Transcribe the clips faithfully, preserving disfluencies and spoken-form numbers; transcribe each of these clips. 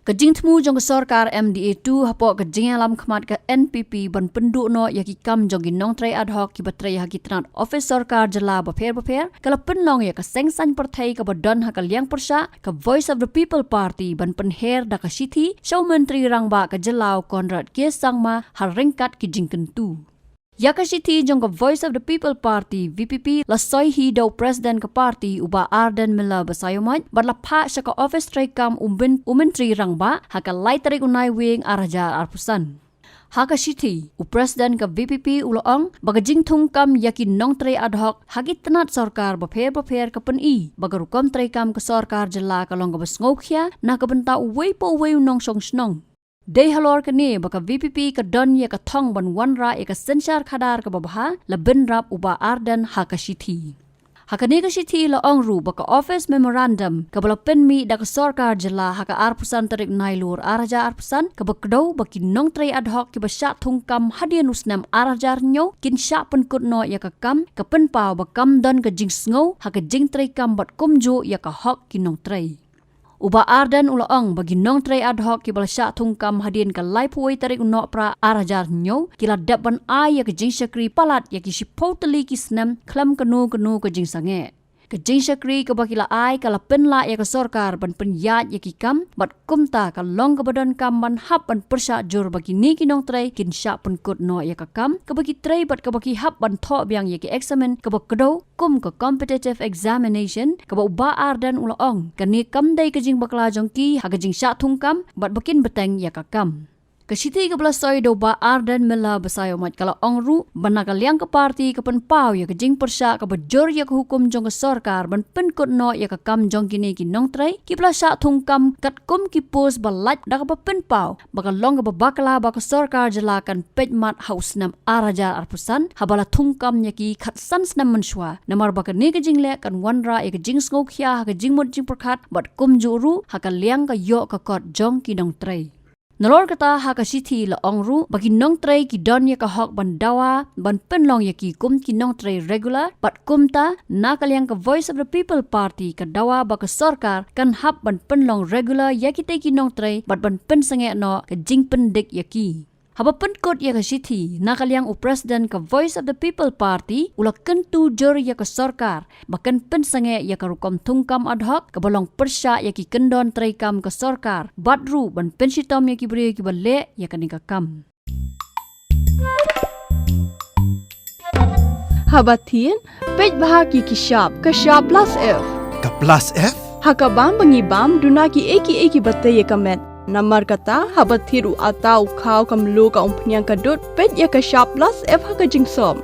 Ka jingthmu jong ka sorkar M D A two hapoh ka jingïalam khmat ka N P P ban pynduh noh ïa ki kam jong ki nongtrei ad hoc kiba trei ha ki tnat office sorkar jylla bapher bapher ka la pynlong ïa ka seng saiñ pyrthei kaba don ha ka liang pyrshah ka Voice of the People Party ban pynher da ka shithi sha u Myntri Rangbah ka jylla u Conrad K Sangma ha ryngkat ki jingkyntu. Ïa ka shithi jong ka Voice of the People Party, V P P, la soi hi da u President ka party u Bah Ardent Miller Basaiawmoit bad la phah sha ka office treikam u Myn-, u Myntri Rangbah ha ka lai tarik u Naiwieng ar hajar arphew san. Ha ka shithi, u President ka V P P u la ong ba ka jingthung kam ïa ki nongtrei ad hoc ha ki tnat sorkar bapher bapher ka pyni ba ka rukom treikam ka sorkar jylla ka long kaba sngewkhia na ka bynta uwei pa uwei u nongshong shnong. Dei halor kane ba ka V P P ka don ïa ka thong ban wanrah ïa ka synshar khadar kaba bha, la bynrap u Bah Ardent ha ka shithi. Ha kane ka shithi la ong ruh ba ka office memorandum kaba la pynmih da ka sorkar jylla ha ka arphew san tarik Nailur ar hajar arphew san kaba kdew ba ki nongtrei ad hoc kiba shah thung kam hadien u snem ar hajar hynñiew kin shah pynkut noh ïa ka kam, ka pynpaw ba kam don ka jingsngew ha ka jingtrei kam bad kumjuh ïa ka hok ki nongtrei. U Bah Ardent u la ong ba ki nongtrei ad hoc kiba la shah thung kam hadien ka laiphew wei tarik u Nohprah ar hajar hynñiew ki la dep ban ai ïa ka jingshakri palat ïa ki shiphew tylli ki snem khlem kano kano ka jingsangeh. Ka jingshakri kaba ki la ai ka la pynlah ïa ka sorkar ban pynïaid ïa ki kam bad kumta ka long kaba donkam ban hap ban pyrshah jur ba kine ki nongtrei kin shah pynkut noh ïa ka kam kaba ki trei bad kaba ki hap ban thoh biang ïa ki eksamin kaba kdew kum ka competitive examination kaba u Bah Ardent u la ong kane kam dei ka jingbakla jong ki ha ka jingshah thung kam bad ba kin bteng ïa ka kam. Ka shithi kaba la soi da u Bah Ardent Miller Basaiawmoit ka la ong ruh ba na ka liang ka party ka pynpaw ïa ka jingpyrshah kaba jur ïa ka hukum jong ka sorkar ban pynkut noh ïa ka kam jong kine ki nongtrei kiba la shah thung kam katkum ki post ba lait da kaba pynpaw ba ka long kaba bakla ba ka sorkar jylla kan peit mat ha u snem ar hajar arphew san haba la thung kam ïa ki khatsan snem mynshuwa namar ba kane ka jingleh kan wanrah ïa ka jingsngewkhia ha ka jingmut jingpyrkhat bad kumjuh ruh ha ka liang ka ïoh ka kot jong ki nongtrei. Nalor kata ha ka shithi la ong ruh ba ki nongtrei ki don ïa ka hok ban dawa ban pynlong ïa ki kum ki nongtrei regular bad kumta na ka liang ka Voice of the People Party ka dawa ba ka sorkar kan hap ban pynlong regular ïa kitei ki nongtrei bad ban pynsangeh noh ka jingpyndik ïa ki. Haba pynkut ïa ka shithi na ka liang u President ka Voice of the People Party u la kyntu jur ïa ka sorkar ba kan pynsangeh ïa ka rukom thung kam ad hoc kaba long pyrshah ïa ki kyndon treikam ka sorkar bad ruh ban pynshitom ïa ki briew kiba leh ïa kane ka kam. Haba thied, peit bha ki ki shap, ka shap plus F. Ka plus F? Ha ka bam ba ngi bam, duna ki ei ki ei kiba tei ïa ka met. Namar kata, haba thied u atta, u khaw, ka mluh, ka umphniang, ka dud, peit ïa ka shap plus F ha ka jingsop.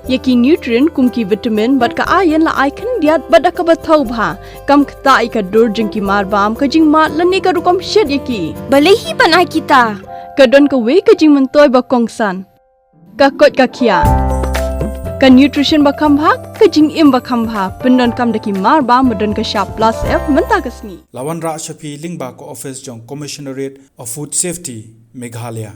Ïa ki nutrient kum ki vitamin bad ka iron la ai khyndiat bad da kaba thaw bha. Kam ktah ïa ka dur jong ki marbam, ka jingmad lane ka rukom shet ïa ki. Balei hi ban ai kita? Ka don kawei ka jingmyntoi ba kongsan. Ka koit ka khiah. Ka nutrition ba kham bha, ka jingim ba kham bha. Pyndonkam da ki marbam ba don ka shap plus F mynta ka sngi. La wanrah sha phi lyngba ka office jong Commissionerate of Food Safety, Meghalaya.